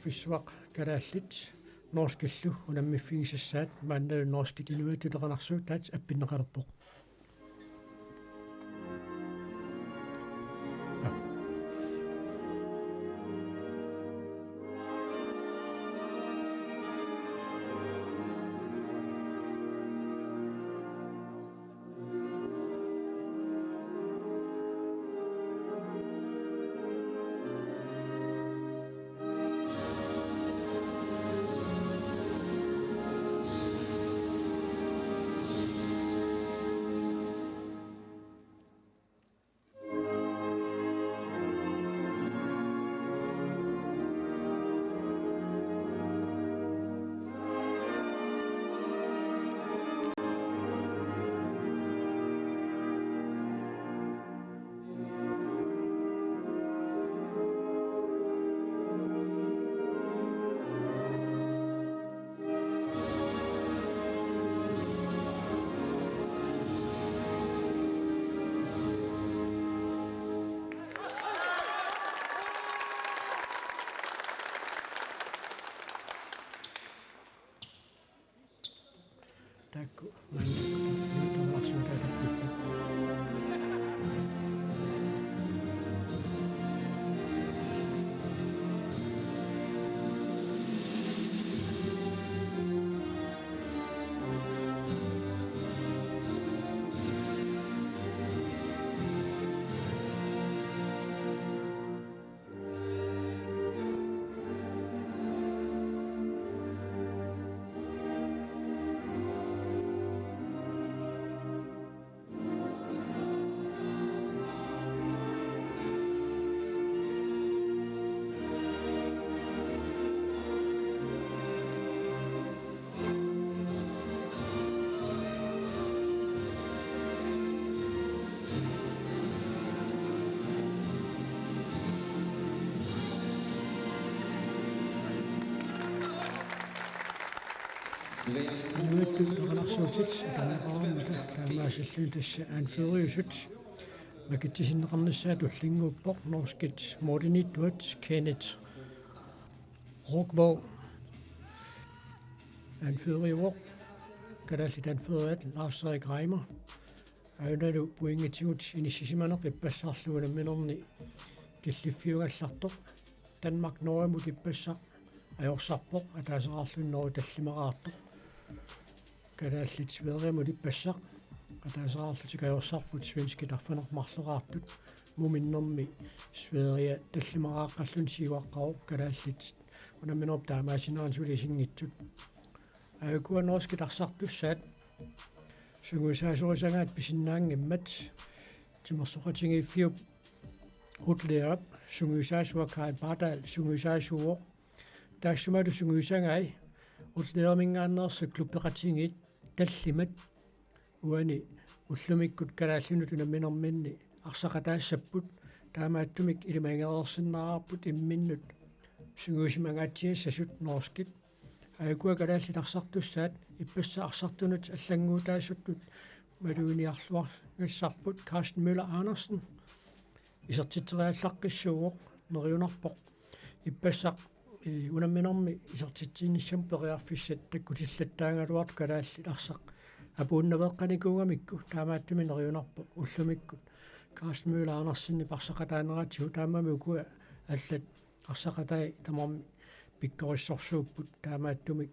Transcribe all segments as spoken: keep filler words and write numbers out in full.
Issuaq kalaallit norskillu unammiffigisassaat maannalu norskit inuiattut aqanersuutaat appinneqalerpoq. Taakku maannakkut nuuttuularsuutaat appittoq. Svensk fodbold. Inuiattut aqanersuutit ataanaqarami taamaasilluni tassa anføreriusut makitsisinneqarnissaat tullinnguuppoq norskit målimiittuat Kenneth Rokvåg anføreriuvoq, kalaallit anføreriat Lars Erik Reimer. Aajuna pointitigut inissisimaneq ippassarlu unamminerni killiffiugallartoq. Danmark Norgemut ippassaq ajorsarpoq, ataaseqarluni Norge tallimaqaartoq. Kalaallit Sverigemut ippassaq ataaseqarlutik ajorsarput, svenskit arfineq-marloqaartut. Muminnermi Sverige tallimaqaaqqalluni siuaqqavoq, kalaallit unamminerup taamaasineranik suli isinngitsut. Aajukua norskit arsartussaat sungiusaasorisagaat pisinnaanngimmat timersoqatigiiffiup Utleerap sungiusaasua Kai Bardal sungiusaasuuvoq. Taassumalu sungiusagai Utleeraminngaanneersut klubbeqatigiit tallimat uani ullumikkut kalaallinut unamminerminni arsaqataassapput, taamaattumik ilimagineqarsinnaavarput imminnut sungiusimangaatsiassasut norskit. Aajukua kalaallit arsartussaat ippassaq arsartunut allannguutaasutut maluginiarluarnissarput Carsten Møller Andersen isertitseriallaqqissuuvoq, neriunarpoq. Ippassaq, ee, unamminermi isertitsinissamut periarfissat takkutillattaagaluartut kalaallit arsaq apuunnaveeqqanikuugamikku, taamaattumik neriunarpoq ullumikkut Carsten Møller Andersenip arsaqataaneratigut. Taamaammat ukua allat arsaqatai tamarmik pikkorissorsuupput, taamaattumik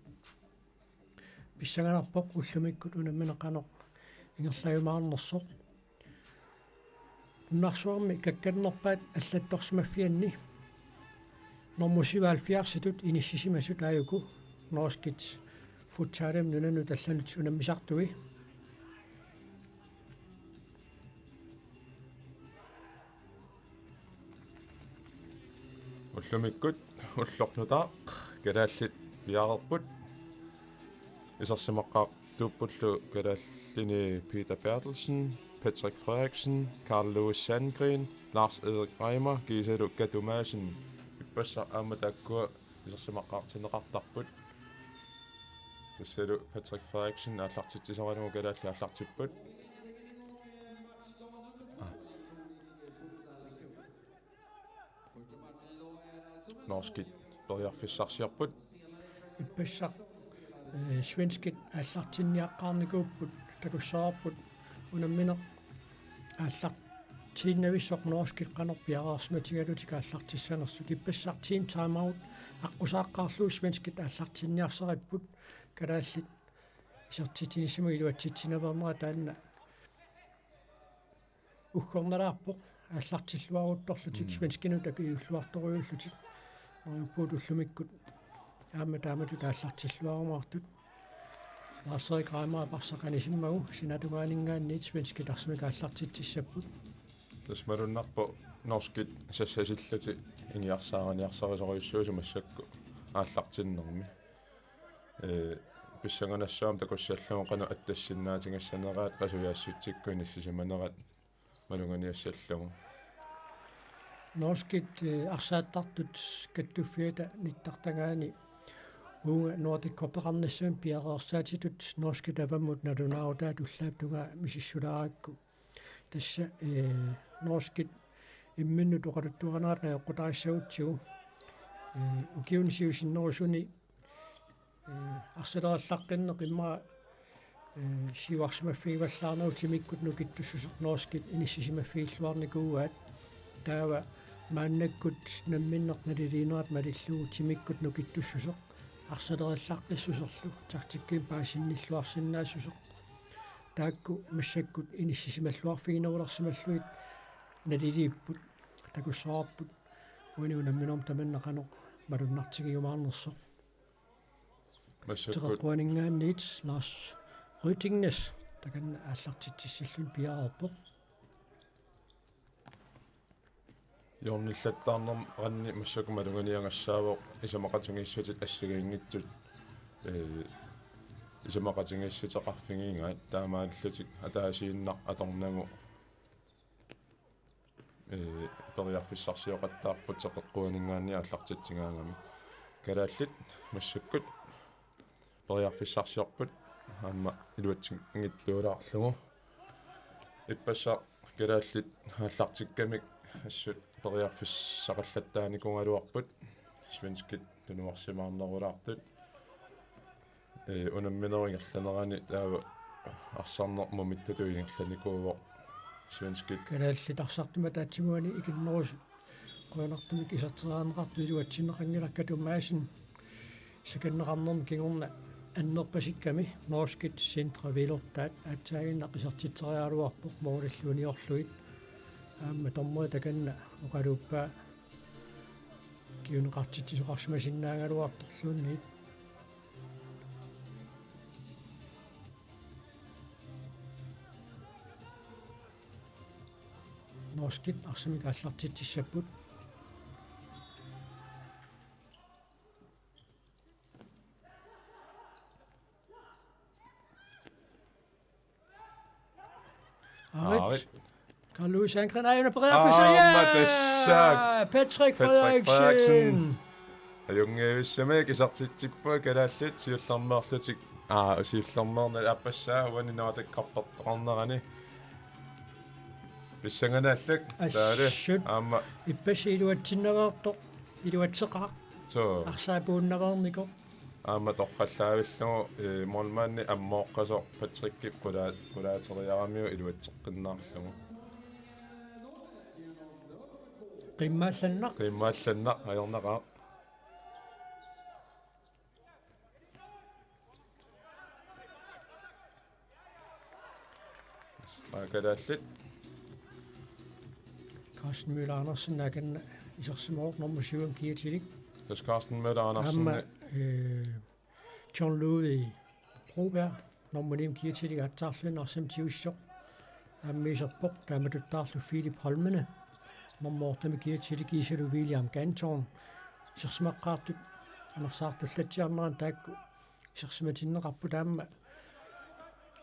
pissanganarpoq ullumikkut unammineq qanoq ingerlajumaarnersoq. Nunarsuarmi kakkannerpaat allattorsimaffianni normu syvoghalvfjerdsitut inissisimasut aajuku norskit futsalimut nunanut allanut unammisartui. Ullumikkut ulloq nutaaq kalaallit piareerput. Isersimaqqaartuuppullu kalaallini Peter Berthelsen, Patrick Frederiksen, Carl Louis Sandgreen, Lars Erik Reimer kiisalu Katu Madsen. Ippassaq aamma taakkua isersimaqqaartinneqartarput. Tassalu Patrick Frederiksen aallartitsisoriarlugu kalaallit aallartipput. Aa. Norskit periarfissarsiorput. Ippassaq, eh, svenskit aallartinniaqqaarnikuupput, takussavarput unammineq aallartiinnavissoq norskit qanoq piareersimatigalutik aallartissanersut. Ippassaq team timeout aqqusaaqqaarlugu svenskit aallartinniarsaripput, kalaallit isertitsinissamut iluatsitsinaveernera taanna uggornalaarpoq, aallartilluaruttorlutik. Mm. Svenskinut akiliulluartorujuullutik. Neriuppugut ullumikkut aamma taamatut aallartilluarumaartut. Lars-Erik Reimer arsaq anisimmagu sinaatungaaninngaanniit svenskit arsamik aallartitsissapput. Tassa malunnarpoq norskit sassasillati ingiarsaariniarsarisorujussuusut massakkut aallartinnermi. Ee, pissanganassaaq takussallugu qanoq attassinnaatigissaneraat, qasujaassutsikkut inissisimanerat maluganiassallugu. Norskit, eh, arsaattartut kattuffiata nittartagaani uunga Nordic Cupeqarnissamut piareersaatitut norskit avammut nalunaarutaat ullaap tungaa misissulaarakku. Tassa, eh, norskit imminnut oqaluttuarinerat najoqqutaarissagutsigu, eh, ukiuni siusinnerusuni, eh, arsalerillaqqinneq immaqa, eh, siuarsimaffigivallaarnerup timikkut nukittussuseq norskit inissisimaffigilluarnikuugaat. Taava maannakkut namminneq naliliinerat malillugu timikkut nukittussuseq arsalerillaqqissuserlu taktikkimik paasinnilluarsinnaassuseq. Taakku massakkut inissisimalluarfiginerulersimallugit naliliipput, takussavarput uani unamminermi tamanna qanoq malunnartigiumaarnersoq. Massakkut teqeqquaninngaanniit Lars Rødingnes takanna aallartitsissalluni piareerpoq. Hjørnerlattaarneranni massakkut maluganiagassaavoq isumaqatigiissutit assigiinngitsut, ee, isumaqatigiissuteqarfigigaat, taamaalillutik ataasiinnaq atornagu, ee, periarfissarsioqattaarput teqeqquaninngaanniit aallartitsigaangami. Kalaallit massakkut periarfissarsiorput aamma iluatsinngitsuulaarlugu. Ippassaq kalaallit aallartikkamik assut periarfissaqallattaanikuugaluarput, svenskit tunuarsimaarnerulaartut. Ee, unamminerup ingerlanerani taava arsarneq mumittutut ingerlanikuuvoq svenskit. Kalaallit arsartumik ataatsimoorlugit ikinnerusut qujanartumik iserteriarneqartut iluatsinneqanngilaq. Katu Madsen sakanneqarnermi kingorna annerpasikkami norskit centre hvilertaat aatsaaginnaq isertitseriaraluarpoq målillu uniorlugit. Aamma dommeri takanna oqaluuppaa kiuneqartitsisoqarsimasinnaagaluartorluunniit. Norskit arsamik aallartitsissapput. Aarit. Aarit. Karl Louis Sandgren, aajuna periarfissaq. Aamma tassaak. Patrick Patrick Frederiksen. Frederiksen. Ajunngivissumik isertitsipput kalaallit siullermeerlutik. Aa, siullermeerneq aappassaa uani Nordic Cupertoqarnerani. Pissanganarlugu. Assut. Taali. Aamma. Ippassaq iluatsinnaveertoq. Iluatseqaaq. Suu. Arsaapuunnaveernikoq. Aamma torrallaavillugu, ee, målmandi ammooqqasoq Patrickip qulaa-, qulaateriaramiuk iluatseqqinnaarlugu. Qimmaallanneq. Qimmaallanneq ajornaqaaq. Aa, kalaallit. Carsten Møller Andersen akanna isersimavoq nummer syv kiatilik. Tassa Carsten Møller Andersen. Aamma, eh, John Ludvig Broberg, nummer ni kiatilik aatsaarluinnaq arsamik tigussisoq. Aamma iserpoq taamatuttaarlu Philip Holmene, nummer otte kiatilik iisalu William Ganthorn. Isersimaqqaartut anersaartullatsiarneranni taakku isersimatinneqarput aamma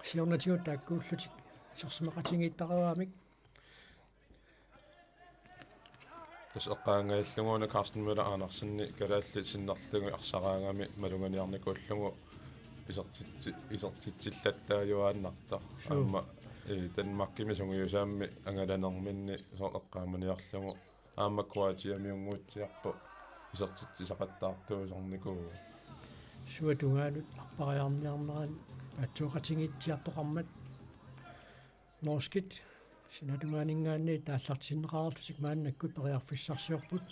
siornatigut taakkuullutik isersimaqatigiittareeramik. Tassa eqqaangajallugu una Carsten Møller Andersen kalaallit sinnerlugit arsaraangami maluganiarnikuullugu isertitsi-, isertitsillattaajuaannartoq. Suu. Aamma, ee, Danmarkimi sungiusaammi angalanerminni soorlu eqqaamaniarlugu. Aamma Kroatiamiunnguutsiarpoq. isertitsisaqattaartuusarnikuuvoq. Suut tungaanut appariarniarnerat paatsooqatigiitsiartoqarmat norskit sinatungaaninngaanniit aallartinneqarlutik maannakkut periarfissarsiorput.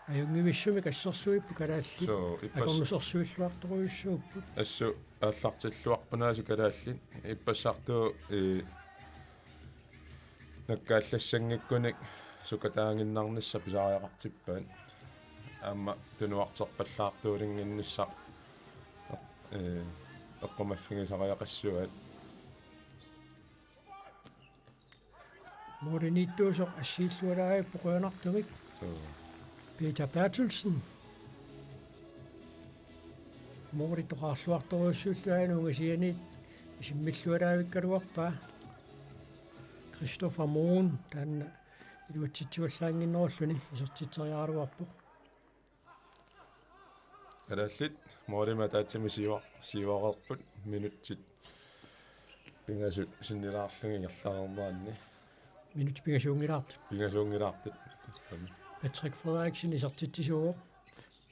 Ajunngivissumik assersuipput kalaallit. Suu, ippas- akornusersuilluartorujussuupput. Assut aallartilluarput aasiit kalaallit. Ippassartut, ee, nakkaallassanngikkunik sukataaginnarnissaq pisariaqartippaat. Aamma tunuarterpallaartuulinnginnissaq, ee, eqqumaffigisariaqassuaat. Mooriniittuusoq assiillualaavippoq qujanartumik. Suu. Peter Berthelsen. Mooritoqarluartorujussuulluaanut ungasianiit isimmillualaavikkaluarpaa. Christoffer Moon taanna iluatsitsivallaannginnerulluni isertitseriaraluarpoq. Kalaallit moorimik ataatsimik siua-, siuareerput minutsit pingasut sinnilaarlugit ingerlareerneranni. Minutsit pingasuunngilaartut. Pingasuunngilaartut. Patrick Frederiksen isertitsisuuvoq.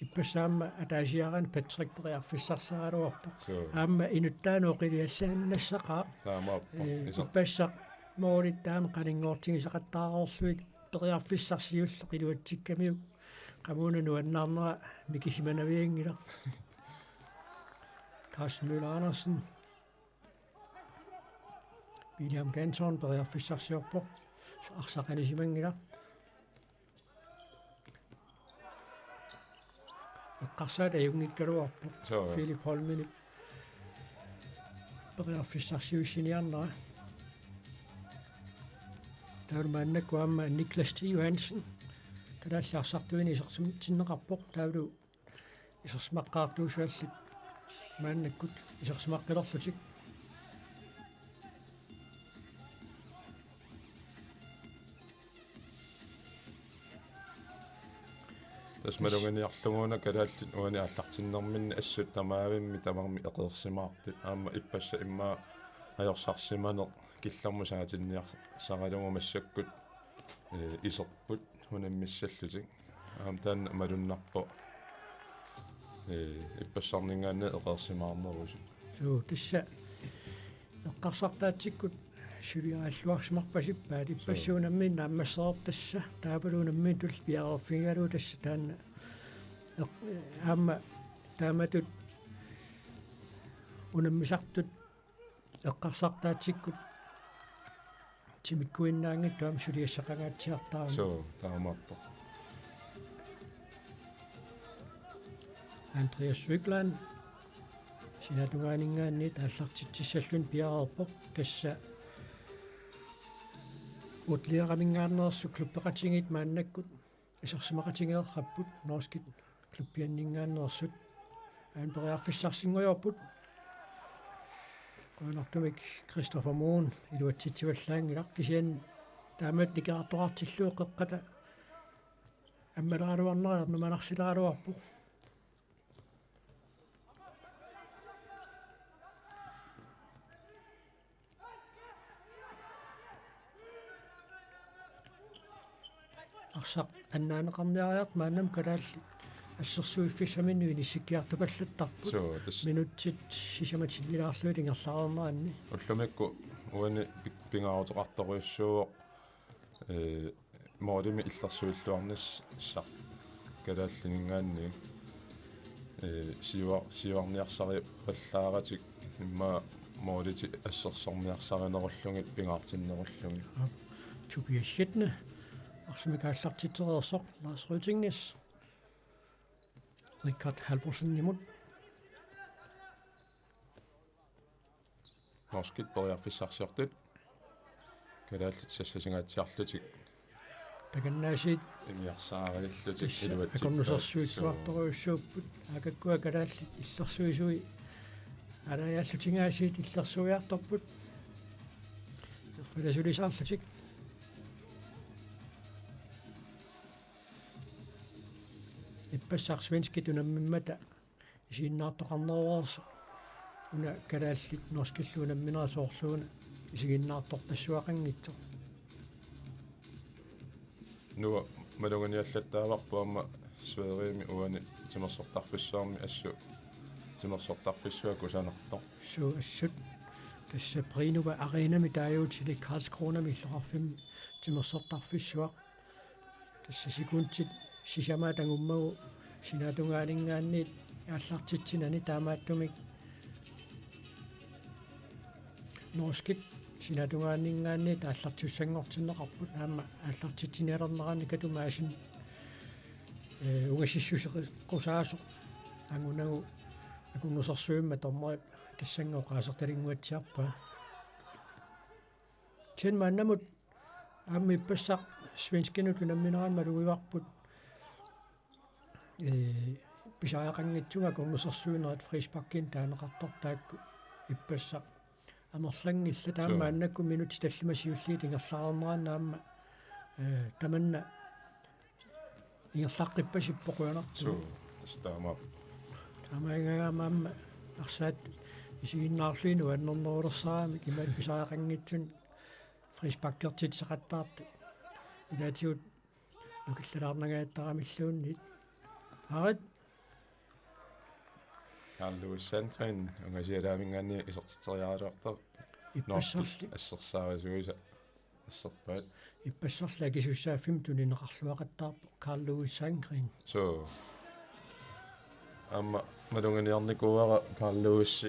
Ippassaq aamma ataasiaraanni Patrick periarfissarsaraluarpoq. Suu. Aamma inuttaanut oqiliallaannassaqaaq. Taamaappoq. Ee, iser- ippassaq moorit taama qaninngortigisaqattaareerlugit periarfissarsiulleq iluatsikkamiuk. Qamuuna nuannaarnera mikisimanavianngilaq. Carsten Møller Andersen. William Ganson periarfissarsiorpoq. Arsaq anisimanngilaq. Eqqarsaat ajunngikkaluarpoq. Suu. Philip Holmenip periarfissarsiussiniarnera. Taava maannakkut aamma Niklas T. Johansen. Kalaallit arsartuineq isersimatinneqarpoq. Taavalu isersimaqqaartuusuallit maannakkut isersimaqqilerlutik. Tassa maluginiarlugu una kalaallit uani aallartinnerminni assut tamaavimmik tamarmik eqeersimaartut. Aamma ippassaq immaqa ajorsarsimaneq killormut saatinniarsaralugu massakkut, ee, iserput unammissallutik. Aamma taanna malunnarpoq, ee, ippassarninngaanniit eqeersimaarnerusut. Suu, tassa eqqarsartaatsikkut suliaralluarsimarpasippaat, ippassaq. Suu. Unammineq naammassereerpoq tassa, taavalu unammineq tulliani piareerfigigalugu tassa taanna. Eq-, aamma taamatut unammisartut eqqarsartaatsikkut timikkuinnaanngitsut aamma suliassaqangaatsiartarami. Suu, taamaappoq. Andreas Wigland sinatungaaninngaanniit aallartitsissalluni piareerpoq, tassa Utliaqaminngaanneersut klubbeqatigiit maannakkut isersimaqatigeeqqapput norskit klubbianninngaanneersut. Aamma periarfissarsinngujoorput. Qujanartumik Christoffer Moon iluatsitsivallaanngilaq, kisianni taamatut nikerartoqartillugu qeqqata ammaleraluarnera ernumanarsileraluarpoq. Arsaq annaaneqarniariartoq maannamut kalaallit assersuiffissaminnik inissikkiartupallattarput. Suu, tassa. Minutsit sisamat sinnilaarlugit ingerlareerneranni. Ullumikkut uani pi-, pingaaruteqartorujussuuvoq, ee, moolimik illersuilluarnissaq kalaallininngaanniit, ee, siua-, siuarniarsarivallaaratik immaqa moolitik assersorniarsarinerullugit pingaartinnerullugit. Aap. Tobias Schøtne arsamik aallartitsereersoq, Lars Røtinges Richard Halvorsenimut. Norskit periarfissarsiortut kalaallit sassasingaatsiarlutik. Takanna aasiit imiarsaariillutik. Tassa iluatsippaa. Akornusersuilluartorujussuupput. Aakakkua kalaallit illersuisui. Alajaallutingaasiit illersuiartorput. Erfalasulisaarlutik. Ippassaq svenskit unammimmata isiginnaartoqarneruarsoq. Una kalaallit norskillu unamminerat soorluuna isiginnaartorpassuaqanngitsoq. Noah maluginiallattaavarput aamma Sverigemi uani timersortarfissuarmi assut timersortarfissuaq kusanartoq. Suu assut. Tassa Brinova Arenami taaguutilik Karlskronami illoqarfimmi timersortarfissuaq. Tassa sekundit sisamaat angummagu sinaatungaaninngaanniit aallartitsinani, taamaattumik norskit sinaatungaaninngaanniit aallartissanngortinneqarput, aamma aallartitsinialernerani Katu Madsen, ee, ungasissuseqqusaasoq angunagu akunnersersuimmat dommeri tassannga oqaasertalinnguatsiarpaa. Kisianni maannamut aamma ippassaq svenskinut unamminerani malugivarput, ee, pisariaqanngitsumik akunnersersuinerat frisparkinik taaneqartartut taakku ippassaq amerlanngillat. Taava Suu. Maannakkut minutsit tallimat siulliit ingerlareernerannut aamma, ee, tamanna ingerlaqqippasippoq qujanartumik. Suu, tassa taamaappoq. Taamaanngikkaluarluni aamma arsaat isiginnaarlugit nuannernerulersaaramik imaat pisariaqanngitsunik frisparkertitseqattaartut. Ilaatigut nukillalaarnangajattaramilluunniit. Aarit. Carl Louis Sandgren ungasialaaminngaanniit isertitseriaraluartoq. Ippassaarli. Norskit assersaarisuisa asserpaat. Ippassaarli akisussaaffimmik tunineqarluaqattaarpoq Carl Louis Sandgren. Suu. Aamma maluginiarnikuuara Carl Louis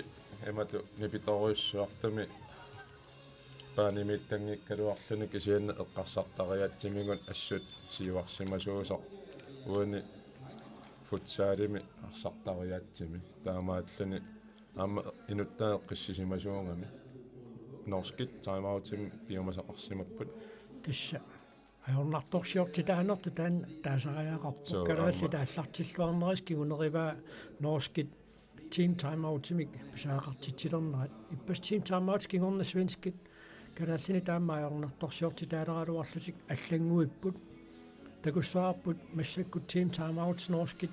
imatut nipitorujussuartumi baanimiittanngikkaluarluni kisianni eqqarsartariaatsimigut assut siuarsimasuusoq uani futsalimi arsartariaatsimi. Taamaalluni aamma inuttaa eqqissisimasuugami. Norskit timeoutimi piumasaqarsimapput. Tassa ajornartorsiortitaanertut taanna taasariaqarpoq. Suu, kalaallit aamma aallartilluarnerisa kingunerivaa norskit team timeoutimik pisariaqartitsilernerat. Ippassaq team timeout kingorna svenskit kalaallinit taama ajornartorsiortitaaleraluarlutik allannguipput. Takussavarput massakkut team timeout norskit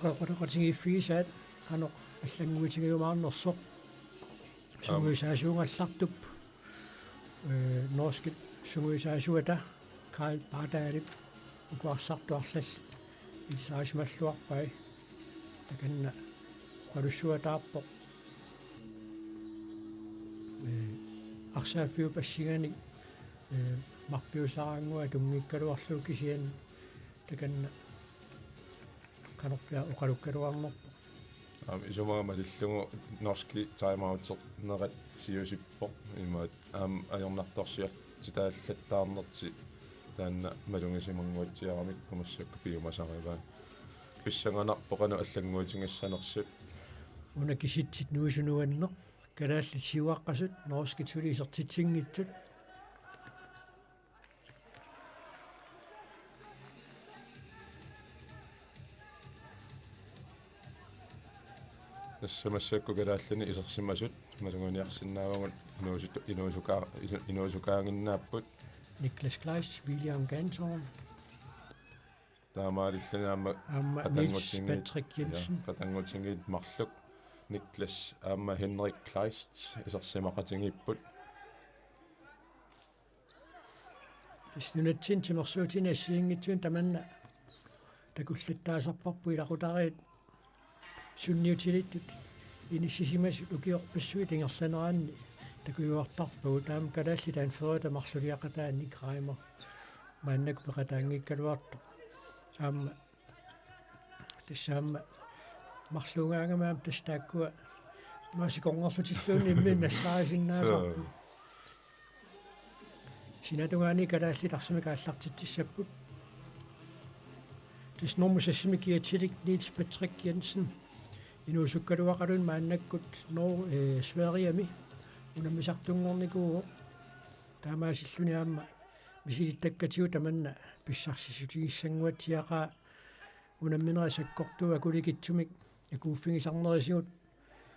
oqaloqatigiiffigisaat qanoq allannguitigiumaarnersoq. Aam. Sungiusaasuugallartup, ee, norskit sungiusaasuata Kai Bardalip uku arsartut arlallit ilisarisimalluarpai. Takanna oqalussuataarpoq. Ee, arsaaffiup assiganik, ee, marpiusaraannguaq atunngikkaluarlugu kisianni takanna qanorpiaq oqalukkaluarnerpoq. Aamma isumaga malillugu norski timeouternerat siusippoq imaat aamma ajornartorsiortitaallattaarnertik taanna malugisimanguatsiaramikku massakkut piumasarivaat. Pissanganarpoq qanoq allannguitigissanersut. Una kisitsit nuisu nuanneq. Kalaallit siuaqqasut, norskit suli isertitsinngitsut. Tassa massakkut kalaallinit isersimasut maluginiarsinnaavagut inuusut-, inuusuka-, isu-, inuusukaaginnaapput. Niklas Kleist, William Ganthorn. Taamaalilluni aamma aamma Niels qatanngutingiit-, Patrick Jensen. Ja, qatanngutingiit marluk Niklas aamma Henrik Kleist isersimaqatigiipput. Tassa nunatsinni timersuutini assigiinngitsunik tamanna takullattaasarparput ilaqutariit sunniutilittut inissisimasut ukiorpassuit ingerlaneranni takujuartarpagut. Taama kalaallit anførerit marluliaqataat Nick Reimer maannakkut peqataanngikkaluartoq. Aamma tassa aamma marluugaangama aamma tassa taakkua maasikorngerlutilluunniit imminnut nassaarisinnaasarput. Suu. Sinaatungaani kalaallit arsamik aallartitsissapput. Tassa normu seks-imi kiatsilik Niels Patrick Jensen inuusukkaluaqaluni maannakkut Nor-, ee, Sverigemi unammisartunngornikuuvoq. Taamaasilluni aamma misilittakkatigut tamanna pissarsissutigissanguatsiaqaa unamminerit sakkortuut akulikitsumik akuuffigisarnerisigut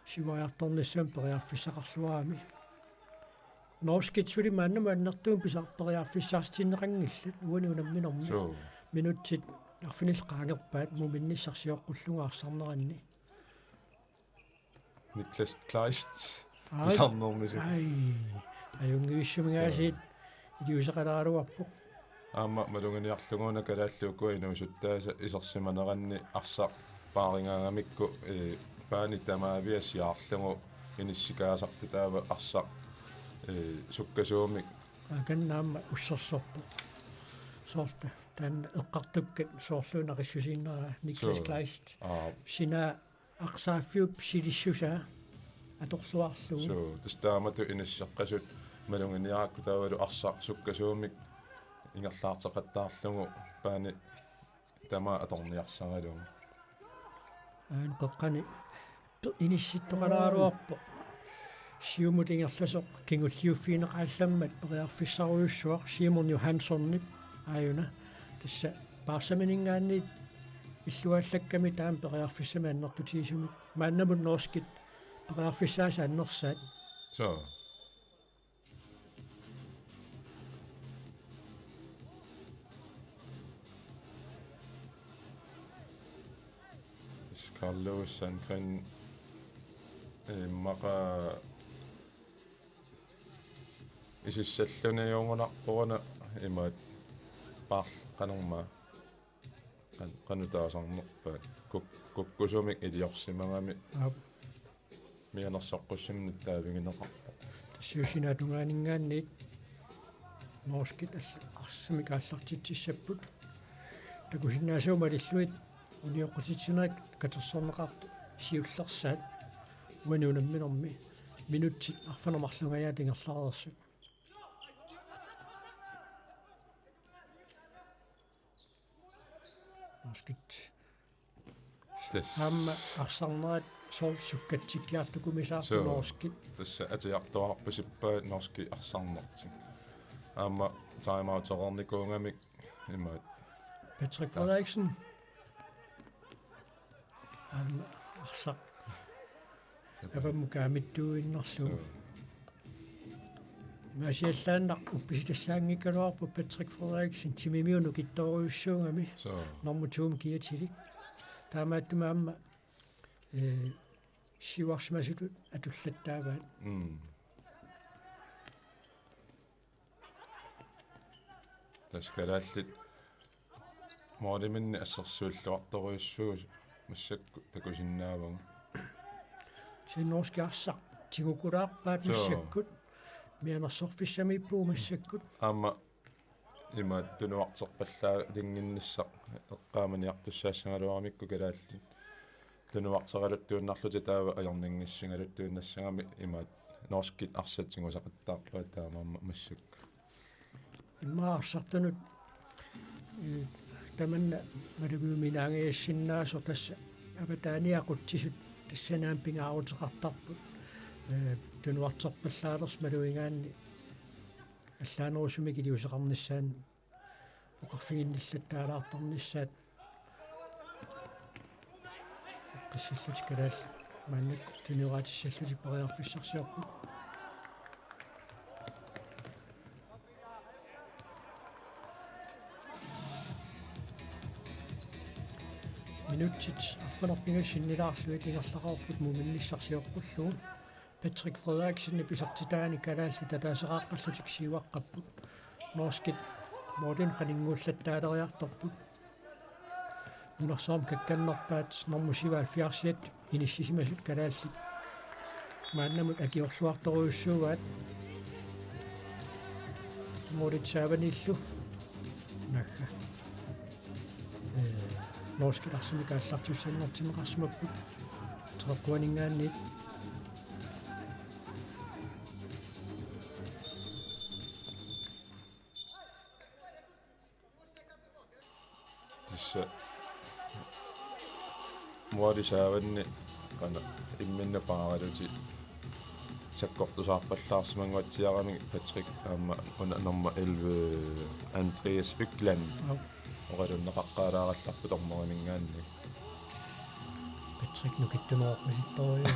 siuariartornissamut periarfissaqarluarami. Norskit suli maannamut annertuumik pisa-, periarfissarsitinneqanngillat uani unamminermi. Suu. Minutsit arfinillit qaangerpaat muminnissaq sioqqullugu arsarneranni. Niklas Kleist. Ai. Pisarnermisoq. Ai. Ajunngivissumik aasiit. Suu. Iliuuseqaleraluarpoq. Aamma maluginiarlugu una kalaallit ukua inuusuttaasa isersimaneranni arsaq paarigaangamikku, ee, paani tamaavia siaarlugu inissikaasartut taava arsaq, ee, sukkasuumik. Akanna aamma ussersorpoq. Soorlu taanna eqqartukkat soorlu naqissusiinnera Niklas Suu. Kleist. Aa. Sina arsaaffiup silissusaa atorluarlugu. Suu, tassa taamatut inisseqqasut maluginiarakku taavalu arsaq sukkasuumik ingerlaarteqattaarlugu paani tamaat atorniarsaralugu. Aana qeqqani pe-, inissittoqaraluarpoq. Siumut ingerlasoq kingulliuffigineqaallammat periarfissarujussuaq Simon Johanssonip aajuna. Tassa Paarsamininngaanniit illuallakkami taama periarfissamik annertutigisumik. Maannamut norskit periarfissaasa annersaat. Suu. Carlos Sandgren, eh, immaqa isissalluniugunarporuna imaat paarl-, qanormaa. Qan-, qanoq taasarnerpaat. Kuk-, kukkusumik iliorsimagami. Aap. Mianersoqqussummik taavigineqarpoq. Tassa sinaata tungaaninngaanniit norskit all-, arsamik aallartitsissapput. Takusinnaasavut malillugit unioqqutitsinerit katersorneqartut siullersaat uani unamminermi minutsit arfineq-marlungajaat ingerlareersut. Norskit. Tassa. Aamma arsarnerat soorlu sukkatsikkiartukumisaarput. Suu. Norskit. Tassa atiartuarpasippaat norskit arsarnertik. Aamma timeoutereernikuugamik imaat. Patrick Frederiksen. Aamma arsaq. Avammut kaamittuinnarlugu. Suu. Imaasiallaannaq uppisitassaanngikkaluarpoq Patrick Frederiksen timimiunut kittorujussuugami. Suu. Normu to-mut kiatilik. Taamaattumik aamma, eh, siuarsimasutut atullattaavaat. Mm. Tassa kalaallit mooliminni assersuilluartorujussuuvoq massakkut takusinnaavunga. Kisianni norskit arsaq tigukulaarpaat. Suu. Massakkut. Mianersorfissamiippugut massakkut. Aamma imaat tunuarterpallaalinnginnissaq eqqaamaniartussaassagaluaramikku kalaallit. Tunuarteraluttuinnarlutik taava ajornanngissigaluttuinnassagami imaat norskit arsaq tigusaqattaarpaat taamaammat massakkut. Immaqa arsartunut, eh, tamanna malugiuminaangajassinnaasut tassa avataaniaqutsisut tassani aamma pingaaruteqartarput. Eh, tunuarterpallaalersoq malugigaanni allaanerusumik iliuuseqarnissaanut oqarfiginnillattaalaartarnissaat. Eqqissallutik kalaallit maannakkut tunioratissallutik periarfissarsiorput. Minutsit arfineq-pingasut sinnilaarlugit ingerlaqarupput muminnissarsioqqullugu. Patrick Frederiksenip isertitaani kalaallit ataaseqaaqqallutik siuaqqapput. Norskit moolinik qaninnguullattaaleriartorput. Nunarsuarmi kakkannerpaat normu syvoghalvfjerdsiat inissisimasut kalaallit maannamut akiorluartorujussuugaat. Moolit saavaniillu. Naagga. Ee, norskit arsamik aallartissanngortinneqarsimapput. Treogtyveninngaanniit. Tassa mooli saavanni qanoq imminnut paaralutik sakkortusaarpallaarsimanguatsiaramik Patrick aamma una nummer elleve Andreas Økland. Au. Oqalunneqaqqaalaarallarput dommerinngaanniit. Patrick nukittunerorpasittorujuk.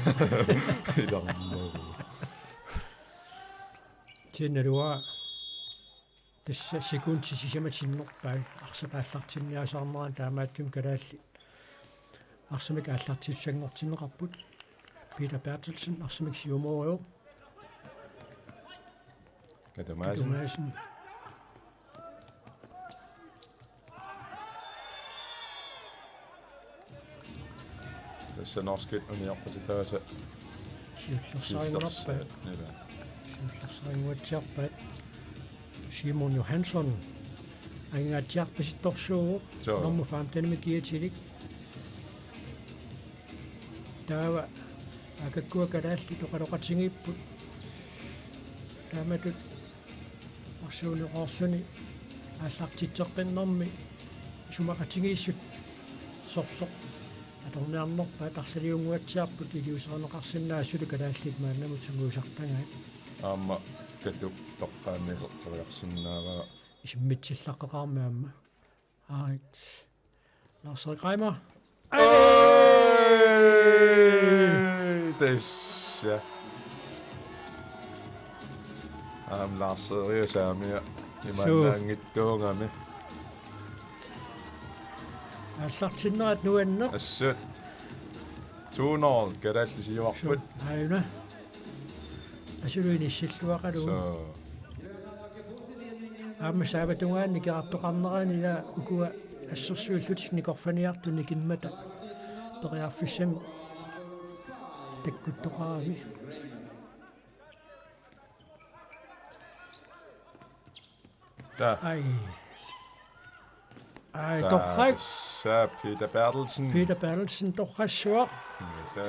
Ilarmagu. Tinnerua. Tassa sekundit sisamat sinnerpaat arsap aallartinniasaarnerani taamaattumik kalaallit arsamik aallartissanngortinneqarput. Peter Bertelsen arsamik siumoorujuk. Katumaisen. Katumaisen. Tassa norskit unioqqutitaasa siullersaringunarpaat. Siullersaat, ila. Siullersarinnguatsiarpaat. Simon Johansson. Angaatsiarpasittorsuuvoq. Soo. Nummer femtenimi kiatilik. Taava aakakkua kalaallit oqaloqatigiipput. Taamatut arsuuneqarluni aallartitseqqinnermi isumaqatigiissut sorleq atorniarnerpaat arlaliunnguatsiarput iliuuseqarneqarsinnaasut kalaallit maannamut sungiusartagaat. Aamma Katup toqqaannaq iserteriarsinnaavaa. Isimmitsillaqqeqarami aamma. Aarit. Lars Erik Reimer. Ej! Tassa. Aamma Lars Erik saamia. Suu. Imaannaanngittuugami. Aallartinnerat nuanneq. Assut. To nul, kalaallit siuarput. Suu. Aajuna. Asulu inissilluaqalugu. Soo. Aamma saavatungaani nikerartoqarnerani ila ukua assersuillutik nikorfaniartut nikimmata periarfissamik takkuttoqarami. Taa. Ai. Ai, taa, torrak. Tassa Peter Berthelsen. Peter Berthelsen torrassuaq. Tassa.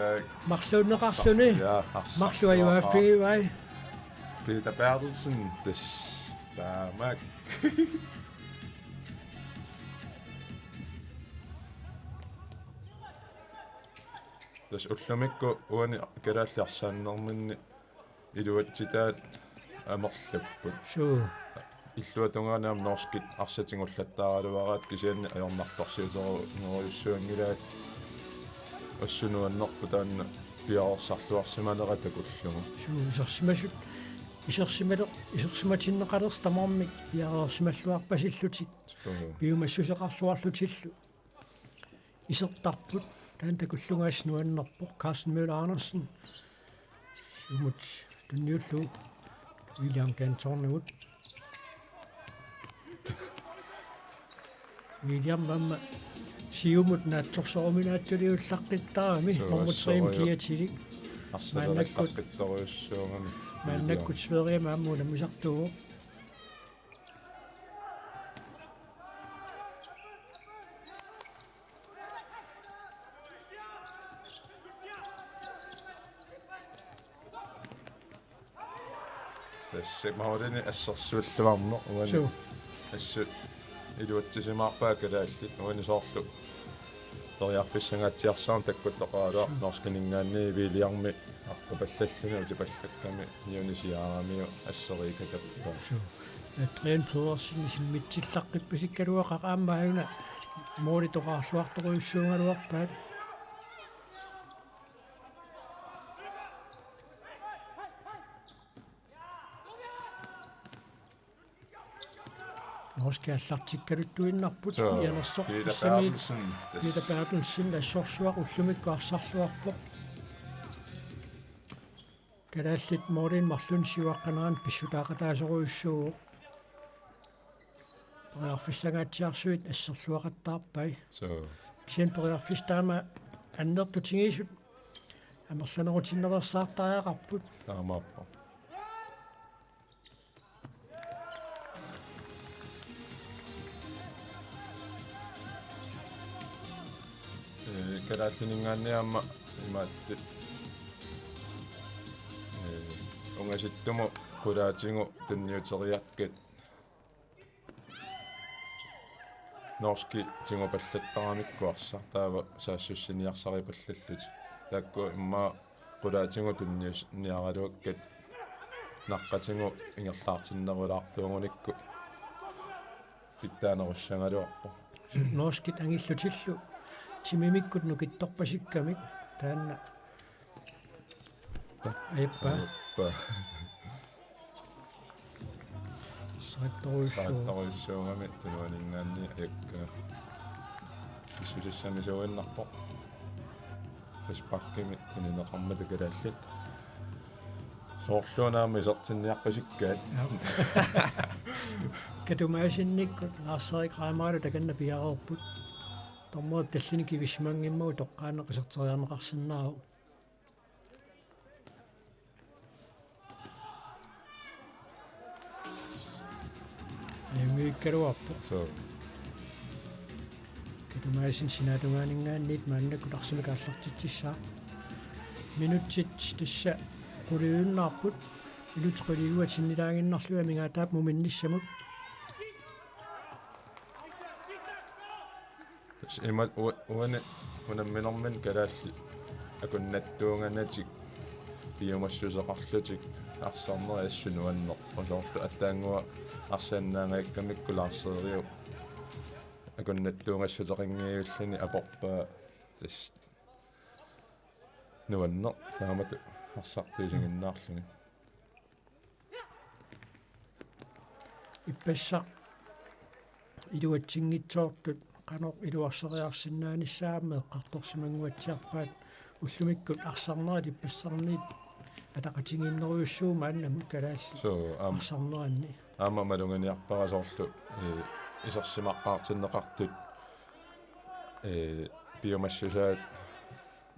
Marluunneqarluni. Ja, arsaq. Marluk ajuaaffigivaat. Peter Berthelsen, tassa. Taamak. Tassa ullumikkut uani kalaallit arsaannerminni iluatsitaat amerlapput. Suu. Illuatungaani aamma norskit arsaq tigulluattaaraluaraat kisianni ajornartorsiuterujussuanngilaat assut nuannerpoq taanna piareersarluarsimanera takullugu. Suu, isersimasut, isersimale-, isersimatinneqalersoq tamarmik piareersimalluarpasillutik. Suu. Piumassuseqarluarlutillu. Isertarput, taanna takullungaasiit nuannerpoq, Carsten Møller Andersen. Siumut tunniullugu William Kantornimut. William aamma siumut naatsorsoruminaatsutut ilaaqqittarami. Suu, nummer tre-mi asseriarluni. Kiatilik. Arsaq maannakkut, ilaaqqittorujussuugami. Maannakkut William. Sverigemi aamma unammisartuuvoq. Tassa maanili assersuilluarneq uani. Suu. Assut iluatsisimaarpaat kalaallit uani soorlu. Periarfissangaatsiarsuarmik takkuttoqaraluarpoq. Suu. Norskininngaanniit Williami arpapallalluni utipallakkami niuni siaaramiuk asseriikatappoq. Suu. Adrian Pedersen isimmitsillaqqippasikkaluaqaaq aamma aajuna målip toqarluartorujussuugaluarpaat. Norskit aallartikkaluttuinnarput. Suu, Janersoq Peter Fissami Berthelsen. Peter Berthelsen assorsuaq ullumikkut arsarluarpoq. Kalaallit målinik marlunnik siuaqqanerani pissutaaqataasorujussuuvoq. Periarfissangaatsiarsuit asserluaqattaarpai. Suu. Kisianni periarfissat taama annertutigisut amerlanerutinnersaartariaqarput. Taamaappoq. Ee, kalaallininngaanniit aamma imaattoq. Ee, ungasittumut qulaatigut tunniuteriakkat norskit tigupallattaramikku arsaq taava saassussiniarsaripallallutik. Taakku immaqa qulaatigut tunnius-, niaraluakkat naqqatigut ingerlaartinnerulaartuugunikku pitsaanerussagaluarpoq. Norskit angillutillu timimikkut nukittorpasikkamik taanna. Eppa. Eppa. Saattorujussuuvoq. Saattorujussuugami tunuaninngaanniit ajakka. Pissusissamisuinnarpoq. Frisparkimi tunineqarmata kalaallit. Soorluuna aamma isertinniarpasikkaat. Joo. Katumaasinnikkut Lars-Erik Reimerlu takanna piareerput. Dommerip tallini kivissimanngimmagu toqqaannaq iserteriarneqarsinnaavoq. Ajunngikkaluarpoq. Suu. Katumaisen sinaatungaaninngaanniit maannakkut arsamik aallartitsissaaq. Minutsit tassa quliujunnaarput. Ilutsiqiliuat sinnilaaginnarlugit amigaataap muminnissamut. Tassa ima u-, uani unamminermini kalaallit akunnattuunganatik piumassuseqarlutik arsarnerit assut nuanneq. Soorlu aatsaannguaq arsaannaangajakkamikku Lars Eriup akunnattuungassuteqanngivilluni aporpaa tassa nuanneq taamatut arsartuusiginnaarluni. Ippassaq iluatsinngitsoortut qanoq iluarseriarsinnaanissaat aamma eqqartorsimannguatsiarpaat ullumikkut arsarnerit ippassarniit ataqatigiinnerujussuuvoq maannamut kalaallit. Suu, aam-, arsarneranni. Aamma maluginiarpara soorlu, ee, isersimaqqaartinneqartut, ee, piumassusaat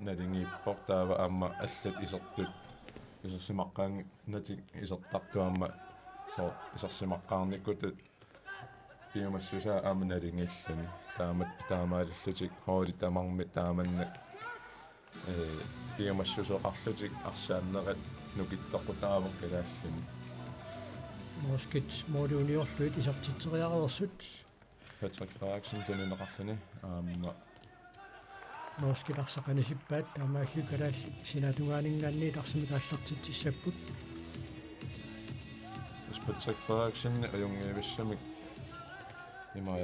naligiippoq taava aamma allat isertut isersimaqqaannatik isertartut aamma soo isersimaqqaarnikkutut piumassusaat aamma naligiilluni taamat taamaalillutik holdit tamarmik taamannak, ee, piumassuseqarlutik arsaannerat nukittoqqutaavoq kalaallini. Norskit mooliuniorlugit isertitseriareersut. Patrick Frederiksen tunineqarluni aamma. Norskit arsaq anisippaat taamaalilluni kalaallit sinaatungaaninngaanniit arsamik aallartitsissapput. Tassa Patrick Frederiksen ajunngivissamik ima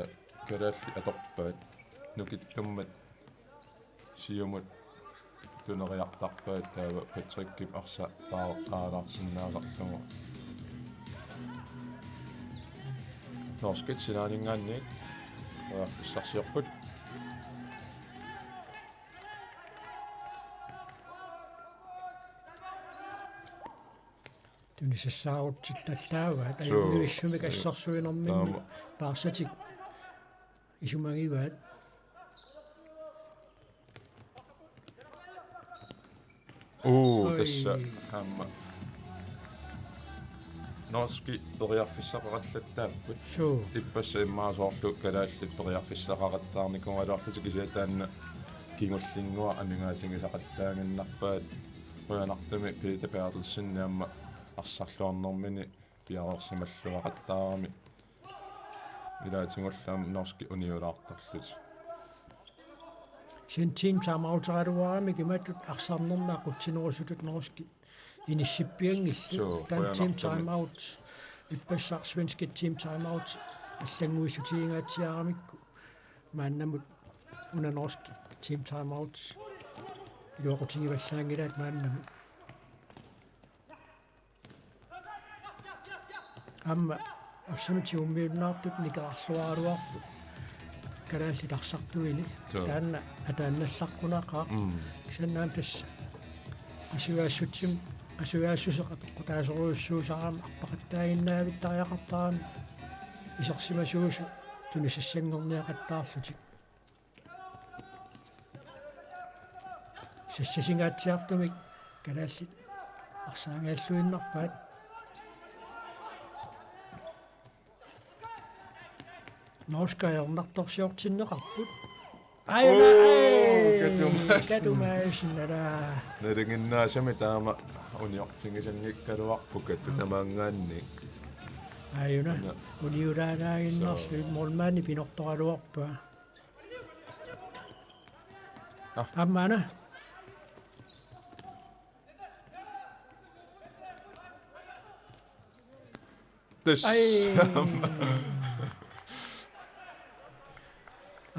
kalaallit atorpaat nukittummat siumut tuneriartarpaat taava Patrickip arsaq paareqqaalaarsinnaasarlugu. Norskit sinaaninngaanniit periarfissarsiorput. Tunisassaarutsilaattaavaat. Suu. Ajunngivissumik assersuinerminni. Taama. Paarsatik isumagivaat. Uu, oi. Tassa aamma. Norskit periarfissaqarallattaapput. Suu. Ippassaq immaqa soorlu kalaallit periarfissaqarattaarnikuugaluarlutik kisianni taanna kingullinnguaq amigaatigisaqattaaginnarpaat qujanartumik Peter Berthelsen aamma arsarluarnermini piareersimalluaqattaarami. Ilaatigullu aamma norskit uniulaartarlutik. Kisianni team timeouteraluaramik imatut arsarnermi aqutsinerusutut norskit inissippianngillat. Suu, taanna team qujanartumik. Timeout ippassaq svenskit team timeout allannguissutigingaatsiaramikku maannamut una norskit team timeout iluaqutigivallaanngilaat maannamut. Aamma arsamik tigummiunnaartut nikerarluaraluarput kalaallit arsartuini. Suu. Taanna ataannallaqqunaqaaq. Mm. Kisianni aamma tassa qasujaassutsimi, qasujaassuseq atoqqutaasorujussuusarami arpaqattaaginnaavittariaqartarami isersimasuusut tunisassanngorniaqattaarlutik. Sassasingaatsiartumik kalaallit arsaagaalluinnarpaat. Norskit ajornartorsiortinneqarput. Ajuna, oo, ai, Katu Madsen. Katu Madsen, ala. Nalinginnaasumik taama uniortigisanngikkaluarpoq Katu tamaanngaanniit. Ajuna, una. Uniulaannaaginnarlugu. Suu. Målmandi pinortoraluarpaa. Ah. Aamma una. Tassa. Ai.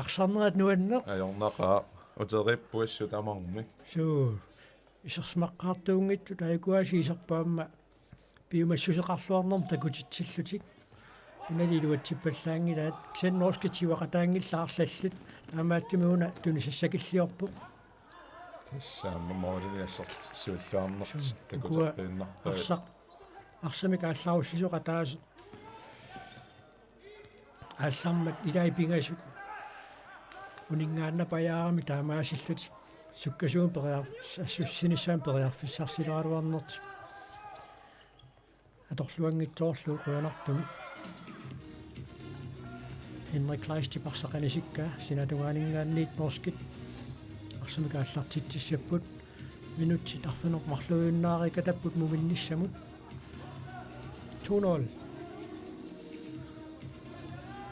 Arsarnerat nuanneq. Ajornaqaaq. Uteriippuassut tamarmik. Suu. Isersimaqqaartuunngitsut taakkuaasiit iserput aamma piumassuseqarluarnermut takutitsillutik. Unali iluatsippallaanngilaat. Kisianni norskit siuaqataanngillat arlallit. Taamaattumik una tunisassakilliorpoq. Tassa aamma målini assersuilluarneq. Suu, takuteqqiinnarpaat. Ukua arsaq, arsamik aallarussisoq ataaseq. Aallarmat ilai pingasut. Uninngaannapajaarami taamaasillutik sukkasuumik periar-, assussinissamut periarfissarsilaaraluarnertik atorluanngitsoorlugu qujanartumik. Henrik Kleistip arsaq anisikkaa, sinaatungaaninngaanniit norskit arsamik aallartitsissapput. Minutsit arfineq-marluinnaariikatapput muminnissamut. To nul.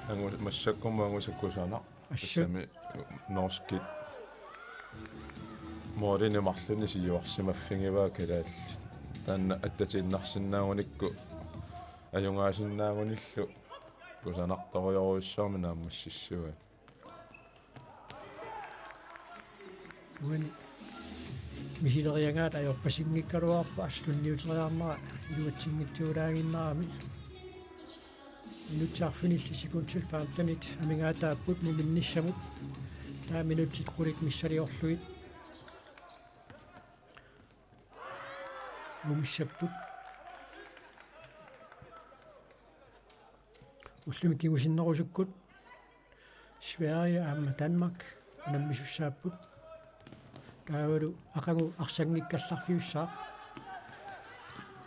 Angu-, massakkumut angusakkusanaq. Assut. Tassami norskit målinik marlunnik siuarsimaffigivaa kalaallit. Taanna attatiinnarsinnaagunikku ajugaasinnaanngillu kusanartorujorujussuarmik naammassissuaat. Uani misileriagaat ajorpasinngikkaluarpoq, assut tunniuteriarnera iluatsinngitsuulaaginnarami. Minutsit arfinillit sekundit femtenit amigaataapput muminnissamut. Taava minutsit qulit missiliorlugit mumissapput. Ullumi kingusinnerusukkut Sverige aamma Danmark unammisussaapput. Taavalu aqagu arsanngikkallarfiussaaq.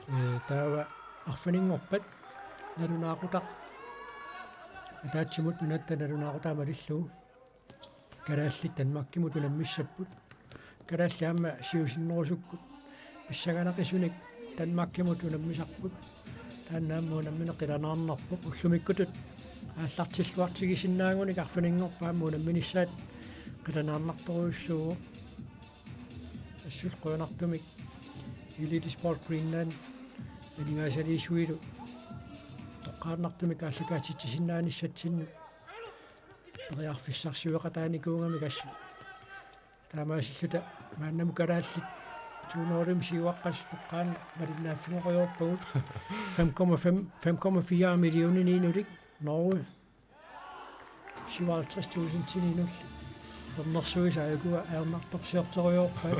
Ee, taava arfininngorpat nalunaaqutaq ataatsimut nunatta nalunaaqutaq malillugu kalaallit Danmarkimut unammissapput. Kalaallit aamma siusinnerusukkut pissanganaqisunik Danmarkimut unammisarput. Taanna aamma unammineq qilanaarnarpoq, ullumikkutut aallartilluartigisinnaanngorlutik arfininngorpat aamma unamminissaat qilanaarnartorujussuuvoq. Assut qujanartumik Elite Sport Greenland aningaasaliisuilu toqqaannartumik aallakaatitsisinnaanissatsinnik periarfissarsiueqataanikuugamik assut. Taamaasilluta maannamut kalaallit to nul-imik siuaqqasut toqqaannaq malinnaaffigerujoorpagut. Fem komma fem, fem komma fire millioninit inulik Norge. Syvoghalvtreds tusindinik inulik. Tornersuisa ajuku ajornartorsiortorujoorpaat.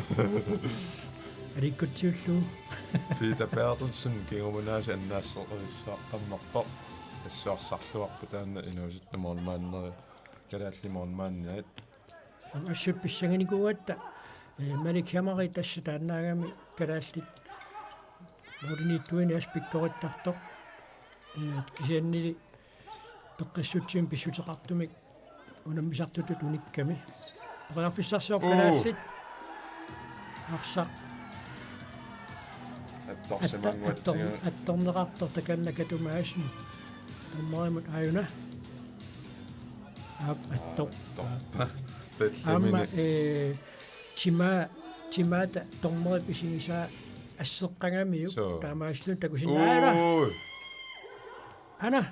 Aliikkutsiullugu. Peter Bertelsen kingumut aasiit annaasseqarnerpoq. Assuarsarluarpoq taanna inuusuttut målmanderi. Kalaallit målmandiat. Assut pissanganikuugatta, eh, Malik Hamari tassa taannaagami kalaallit måliniittuineq assut pikkorittartoq. Eh, kisiannili peqqissutsimik pissuteqartumik unammisartutut unikkami. Periarfissarsiorput. Uu. Kalaallit. Arsaq. Attorsimannguatsigu. Attor-, attor-, attorneqartoq takanna Katu Madsen. Dommerimut aajuna. Aap, attor. Attor. Aamma, eh, tima-, timaata dommerip isigisaa asseqqagamiuk. Suu. Taamaasilluta takusinnaavara. Uu. Ana.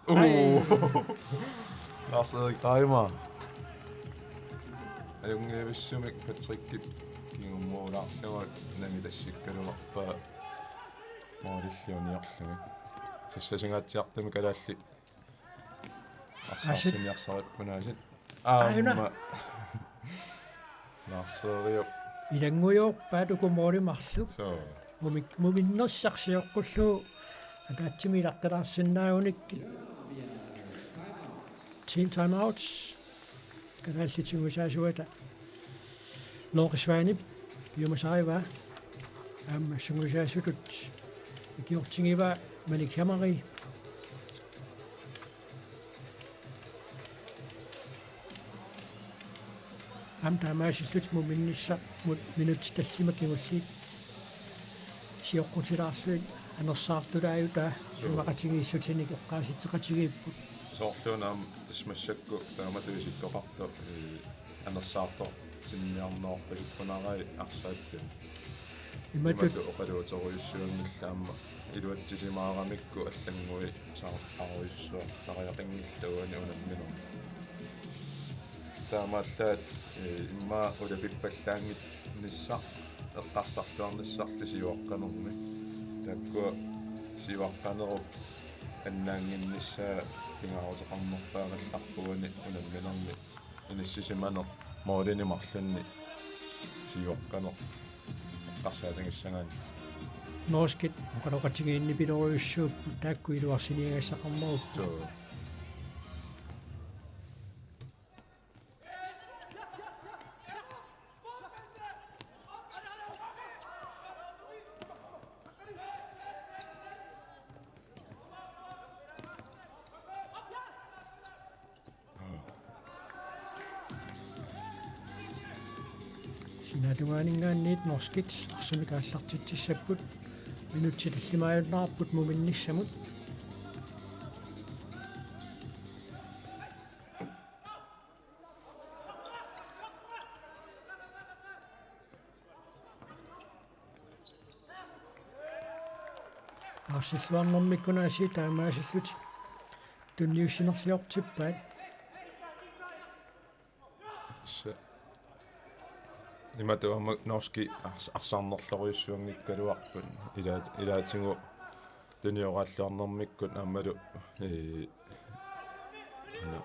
Uu. Ai. Lars Erik Reimer. Ajunngivissumik Patrickip kingummuulaarlugu nami tassikkaluarpaa målilli uniorlugit. Sassasingaatsiartumik kalaallit. Asit. Arsarsinnaarsarippunaasiit. Aajuna. Aamma. Lars Erik. Ilanngujoorpaat uku målit marluk. Suu. Mumik-, muminnersaq sioqqullugu ataatsimik ilaqqilaarsinnaagunikkit. Team timeout. Kalaallit sungiusaasuata Lorke Svanep piumasarivaa. Aamma sungiusaasutut ikiortigivaa Malik Hamari. Aamma taamaasillutik muminnissaq mut minutsit tallimat kingulliit sioqqutilaarlugit anersaartulaajutaa. Suu. Isumaqatigiissutinik eqqaasitseqatigiipput. Soorluuna aamma tassa massakkut taamatut isikkoqartoq, ee, anersaartortinniarnerpasippunarai arsaattut. Imatut. Imatut oqaluuterujussuanngillat aamma iluatsisimaaramikku allannguisaartarujussuartariaqanngillat uani unamminermi. Taamaallaat, ee, immaqa ulapippallaanngit- nissaq eqqarsartuarnissarli siuaqqanermi. Taakkua siuaqqanerup annaannginnissaa pingaaruteqarnerpaaqallarpuani unamminermi inissisimaneq målinik marlunnik siuaqqaneq eqqarsaatigissagaanni. Norskit oqaloqatigiinnipilorujussuupput taakku iluarsiniagassaqarnerupput. Suu. Kinatungaaninngaanniit norskit arsamik aallartitsissapput. Minutsit tallimaajunnaarput muminnissamut. Aarsilluarnermikkut aasiit taamaasillutik tunniussinerliortippaat. Tassa imatut aamma norskit ars-, arsarnerlorujussuanngikkaluarput ilaat-, ilaatigut tunioraalluarnermikkut aammalu, ee, anu,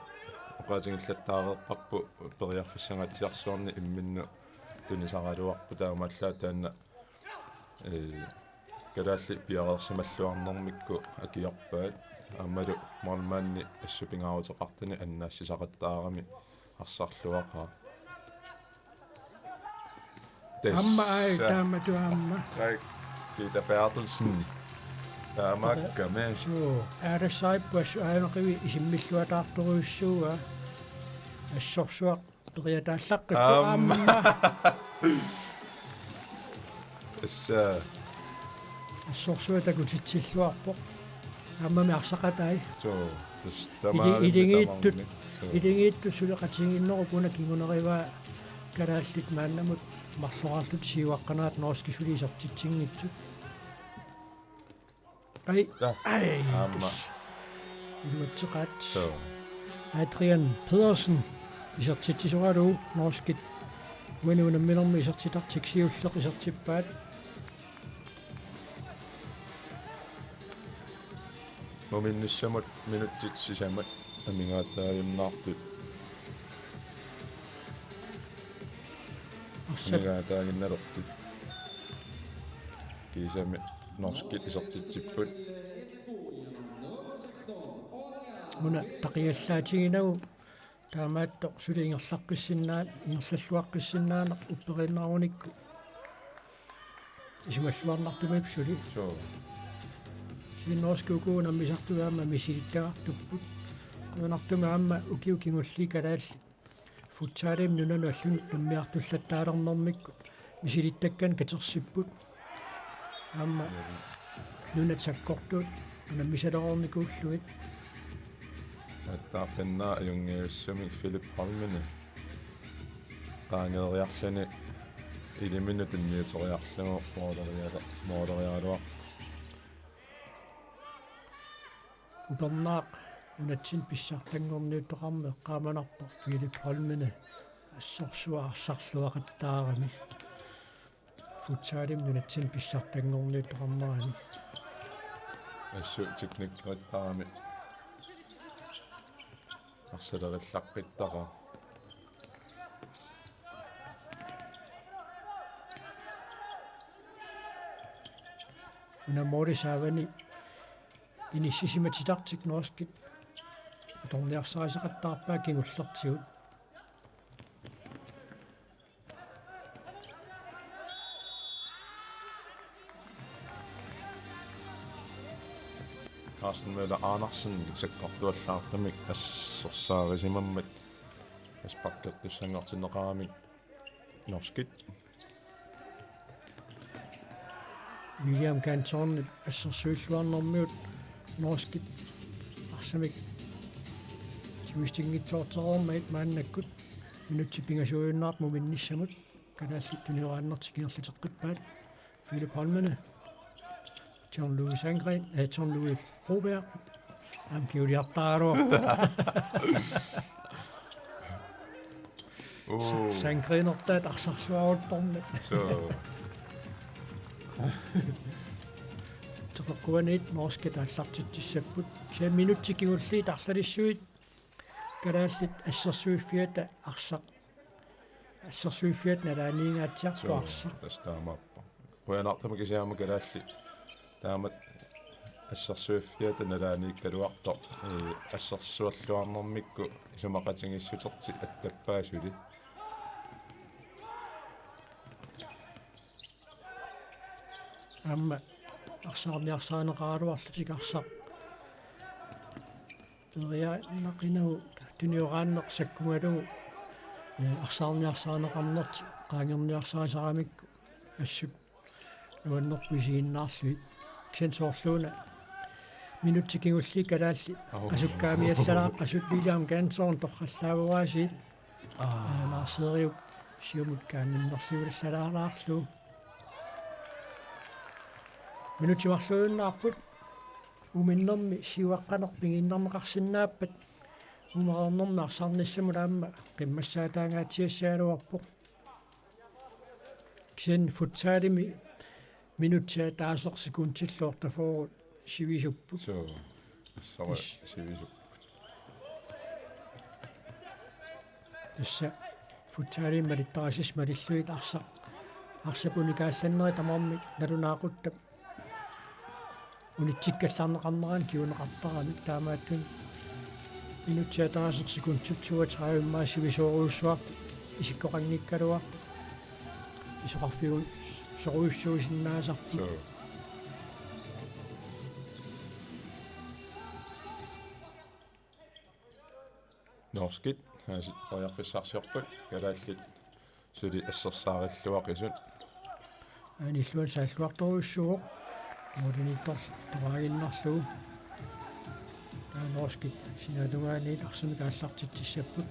oqaatigillattaareerparput periarfissangaatsiarsuarnik imminnut tunisaraluarput taamaallaat taanna, ee, kalaallit piareersimalluarnermikkut akiorpaat aammalu målmandi assut pingaaruteqartunik annaassisaqattaarami arsarluaqaaq. Aamma aai taamatut aamma. Taak Peter Berthelsen. Taamaakkami. Suu, aalassaippuassu aanaqivi isimmilluataartorujussuuaa. Assorsuaq periataallaqqippoq Aamma. Aamma. Tassa. Assorsuaq takutitsilluarpoq. Aammami arsaqatai. Suu, tassa Ili-, tamarmik iligiittut, tamarmik. Suu. Iligiittut suli qatigiinnerup una kingunerivaa kalaallit maannamut marloriarlutik siuaqqanerat norskit suli isertitsinngitsut. Ai, Ta. Ai, Aamma. Tassa. Iluatseqaat. Suu. Adrian Pedersen isertitsisoralugu norskit uani unamminermi isertitartik siulleq isertippaat. Muminnissamut minutsit sisamat amigaataajunnaartut. Arsaq. Amigaataaginnalertut. Kiisami norskit isertitsipput. Una taqiallaatigigatsigu taamaattoq suli ingerlaqqissinnaa-, ingerlalluaqqissinnaaneq upperiinnarunikku. Isumalluarnartumik suli. Suu. Sinnorskuuku unammisartut aamma misilittagartupput. Qujanartumik aamma ukiut kingulliit kalaallit futsalimi nunanut allunut nammiartullattaalernermikkut misilittakkanik katersipput. Aamma nunat sakkortuut unammisalereernikuullugit. Attaarpinnaa ajunngilluinnartumik Philip Holmene. Qaangeeriarluni iliminut tunniuteriarlugu mooleriara-, mooleriaraluarpoq. Upernaaq nunatsinni pissartanngorniuttoqarmat eqqaamanarpoq Philip Holmene assorsuaq arsarluaqattaarami. Futsalimi nunatsinni pissartanngorniuttoqarnerani. Assut teknikkerittarami arsalerillaqqittara. Una moolisaavani inissisimatitartik norskit atorniarsarisaqattaarpaat kingullertigut. Carsten Møller Andersen sakkortuallaartumik assersaarisimammat asparkertussanngortinneqaramik norskit. William Kantornip assersuilluarnermiut norskit arsamik timistinngitsoortereermagit maannakkut minutsit pingasuujunnaarput muminnissamut kalaallit tunioraannertik ingerlateqqippaat. Philip Holmene. John Louis Sandgreen, eh, John Louis Broberg. Aamma kingulliartaraluarpoq. Uu. Sandgreenertaat arsarluaruttormat. Suu. Teqeqquaniit norskit aallartitsissapput. Kisianni minutsit kingulliit arlalissuit kalaallit assersuiffiata arsaq. Assersuiffiata nalaaniingaatsiarpoq arsaq. Tassa taamaappoq. Qujanartumik kisianni aamma kalaallit taamatut assersuiffiata nalaaniikkaluartoq, ee, assersualluarnermikkut isumaqatigiissutertik attappaa suli. Aamma arsaarniarsarineqaraluarlutik arsaq. Periaannaqinagu tunioraanneq sakkugalugu Ee, arsaarniarsarineqarnertik qaangerniarsarisaramikku assut nuannerpoq isiginnaarlugit. Kisianni soorluuna minutsit kingulliit kalaallit Au. Qasukkaamiallalaaqasut William Ganson torrallaavugaasiit. Aa. Aa, Lars Eriup siumut kaanginnerliulalaalaarlugu. Minutsit marluinnaapput. Uminnermi siuaqqaneq pigiinnarneqarsinnaappat uumereernermi arsaarnissamut aamma qimmassaataangaatsiassagaluarpoq. Kisianni futsalimi minutsit ataaseq sekundillu otteogfyrre sivisupput. Suu, assut Is- sivisupput. Tassa futsalimi malittarisassat malillugit arsaq, arsap unikaallannerit tamarmik nalunaaquttap unitsikkallarneqarnerani kinguneqartaramik, taamaattumik minutsit ataaseq sekundit toogtredive immaqa sivisoorujussuartut isikkoqanngikkaluartut isoqarfiusorujussuusinnaasarput. Suu. Norskit, aasiit periarfissarsiorput, kalaallit suli assersaarilluaqisut. Anilluan saalluartorujussuuvoq, målimiittoq toraaginnarlugu. Taava norskit sinaatungaaniit arsamik aallartitsissapput.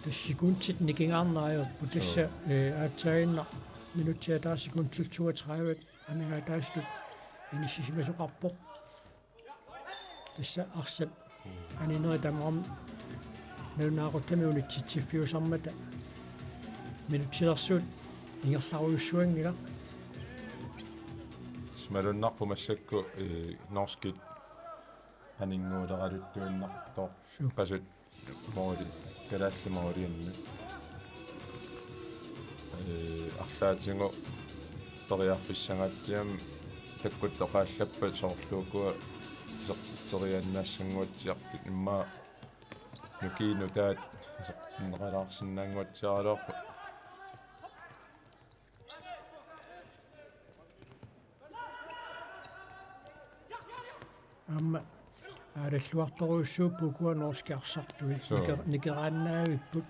Tassa sekundit nikingaarneq ajorput. Tassa, Joo. Ee, aatsaaginnaq minutsit ataaseq sekundit toogtredive amigaataasutut inissisimasoqarpoq. Tassa arsap aninerit tamarmik nalunaaquttamik unitsitsiffiusarmata minutsilersuut ingerlarujussuanngilaq. Malunnarpoq massakkut, ee, norskit aninnguuleraluttuinnartoq. Suu. Qasut måli, kalaallit måliannut. Ee, arlaatigut periarfissanngaatsiarami takkuttoqaallappat soorlu ukua isertitseriaannaassannguatsiartut, immaqa nukiit nutaat isertinneqalaarsinnaannguatsiaraluarput. Aamma aalalluartorujussuupput ukua norskit arsartui. Suu. Niker-, nikeraannaavipput.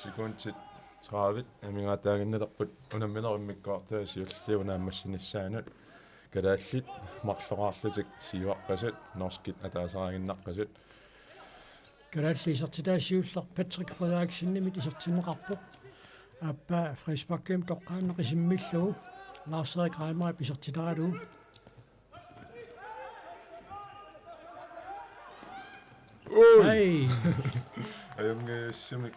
Sekundit tredive amigaataaginnalerput unamminerup immikkoortua siulliup naammassinissaanut. Kalaallit marloraarlutik siuaqqasut, norskit ataaserinnarpasut. Kalaallit isertitai siulleq Patrick Frederiksenimit isertinneqarpoq. Aappaa frisparkimik toqqaannaq isimmillugu Lars Erik Reimerip isertitaralugu. Ui! Ai. Ajunngitsumik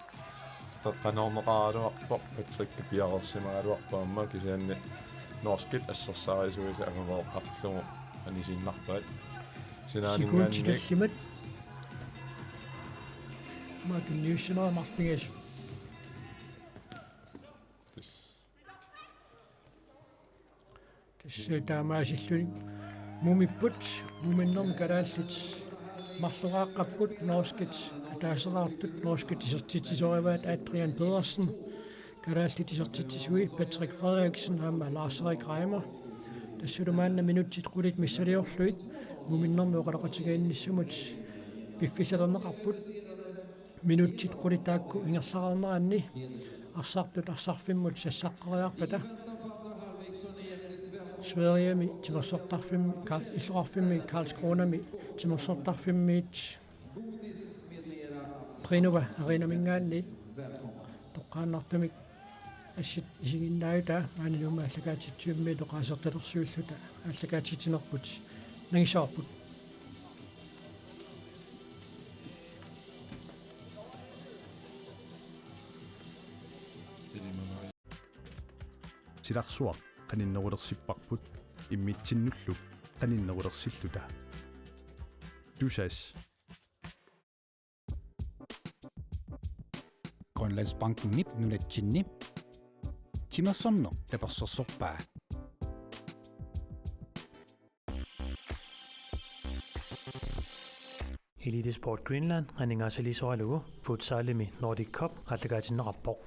taqqanoorneqaraluarpoq, Patrick piareersimagaluarpoq aamma, kisianni norskit assersaarisuisa angumooqqarlugu anisiinnarpaat. Sinaaninngaanniit. Sekundit tallimat. Maatun niussinera marpigas. Tassa taamaasilluni mumipput, muminnermi kalaallit marloraaqqapput, norskit ataaseraartut, norskit isertitsisorivaat Adrian Pedersen, kalaallit isertitsisui Patrick Frederiksen aamma Lars Erik Reimer. Tassalu maanna minutsit qulit missiliorlugit muminnermi oqaloqatigiinnissamut piffissalerneqarput. Minutsit qulit taakku ingerlareerneranni arsartut arsarfimmut sassaqqeriarpata Sverigemi timersortarfimmi, Ka-, illoqarfimmi Karlskronami timersortarfimmiit Prinova Arenaminngaanniit toqqaannartumik assit isiginnaajutaa maani Nuummi aallakaatitsivimmiit oqaasertalersuilluta aallakaatitsinerput nangissavarput. Silarsuaq qaninnerulersipparput immitsinnullu qaninnerulersilluta. Tusass. Grønlandsbankenip nunatsinni timersorneq tapersersorpaa. Elite Sport Greenland aningaasaliisoralugu futsalimi Nordic Cup aallakaatinneqarpoq.